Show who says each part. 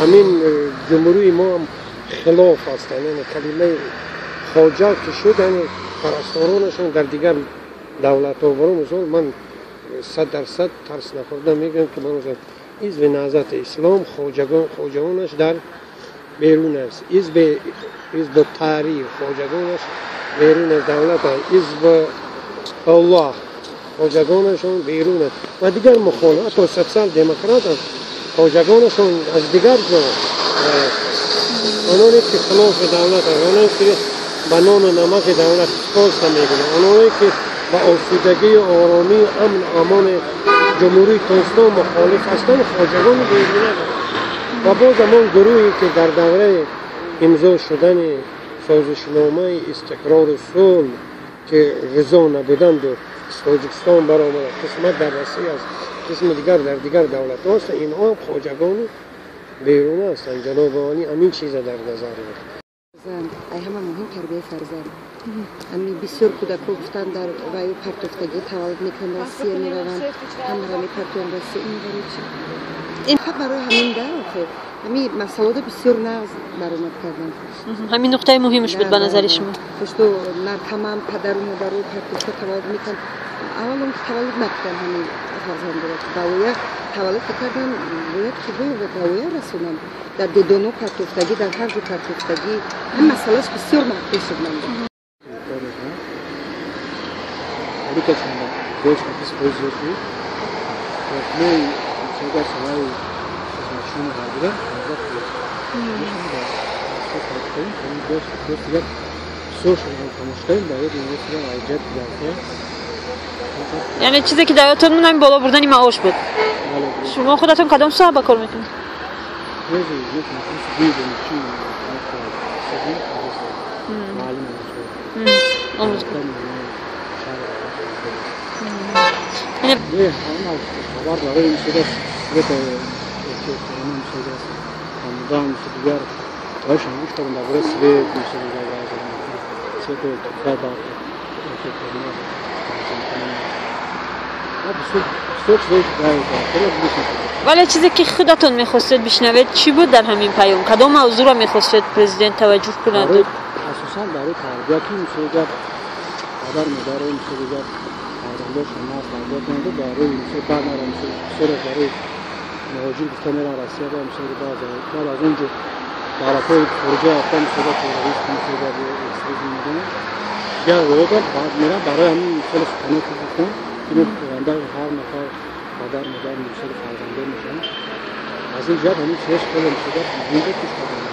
Speaker 1: Ҳамин ҷумҳурии мо ҳам хилоф ҳастанд. Яъне калимаи хоҷа ки шуд, яъне парасторонашон дар дигар давлатҳо. Барои мисол, ман 100% тарс нахӯрда мегӯям, ки барои Ҳизби Наҳзати Ислом хоҷагонаш дар берун аст, Ҳизби Таҳрир хоҷагонаш берун аз давлат аст, Ҳизби Аллоҳ хоҷагонашон берун аст ва дигар мухолиф, ҳатто социал демократ хоҷагонашон аз дигар ҷо. Ононе ки хилофи давлат аст, ононе ки ба нону намаки давлат коста мегӯянд, ононе ки ба осудагию оромию амну амони Ҷумҳурии Тоҷикистон мухолиф ҳастанд, хоҷагони беруна доранд. Ва боз ҳамон гурӯҳе ки дар давраи имзо шудани созишномаи истиқрору сулҳ ки ризо набуданду Тоҷикистон баромада, қисмат дар Россия аст, қисми дигар дар дигар давлатҳо аст, инҳо ҳам хоҷагони беруна ҳастанд. Ҷаноби олӣ ҳамин чиза дар назар гирифт.
Speaker 2: Ай ҳама муҳим тарбияи фарзанд. Ами бисёр кӯдакҳо гуфтанд, дар ваю партофтагӣ таваллуд мекунанд, Россия мераванд, ҳамаро мепартоянд Россия. Ин барои чи? Ин фақат барои ҳамин да, охир ҳами масъалаҳо бисёр нағз баромад карданд.
Speaker 3: Ҳамин нуқтаи муҳимаш буд ба назари шумо?
Speaker 2: Что наркоман падару модару партофта таваллуд мекунанд. Аввал он ки таваллуд накунанд ҳамин фарзандро, ба воя таваллуд карданд, бояд ки ба воя расонанд. Дар дедоно партофтагӣ, дар ҳар ҷо партофтагӣ, ҳамин масъалааш бисёр маъқул шуд ман.
Speaker 4: 20% зиёд шуд. Мо дар соҳаи хизматчиёни ҳарбида 15%. Дигар бисёр тамош кардем, дар ёд ҷиҳати давлатия.
Speaker 3: Яъне чизе ки дар ёдтон монд, ҳамин боло бурдани маош буд. Шумо худатон кадом соҳа ба кор мекунед?
Speaker 4: Хабар барои мисол света мисол дигар барояшон гӯш кардам дар бораи свет, мисол свету барқ.
Speaker 3: Вале чизе ки худатон мехостед бишнавед, чӣ буд дар ҳамин паём? Кадом мавзӯъро мехостед президент таваҷҷӯҳ кунад?
Speaker 4: Асосан барои тарбия, ки мисол гап падар модаро мисол гап фарзандошон нағз тарбия кунанд, барои мисол баъд нара мисол бисёре барои муҳоҷир гуфта меран Россия ба мисол, баъд аз он ҷо давлатҳои хориҷа рафта, мисол терроризм, мисол экстремизм мегӯянд, дигар роҳо баъд меран. Барои ҳамин мисоли сухано ки гуфтам, ки оянда ҳар нафар падар модар мисоли фарзанддор мешаванд, аз ин ҷиҳат ҳамин чизҳо хеле мисол муҳим буд, гӯш кардам.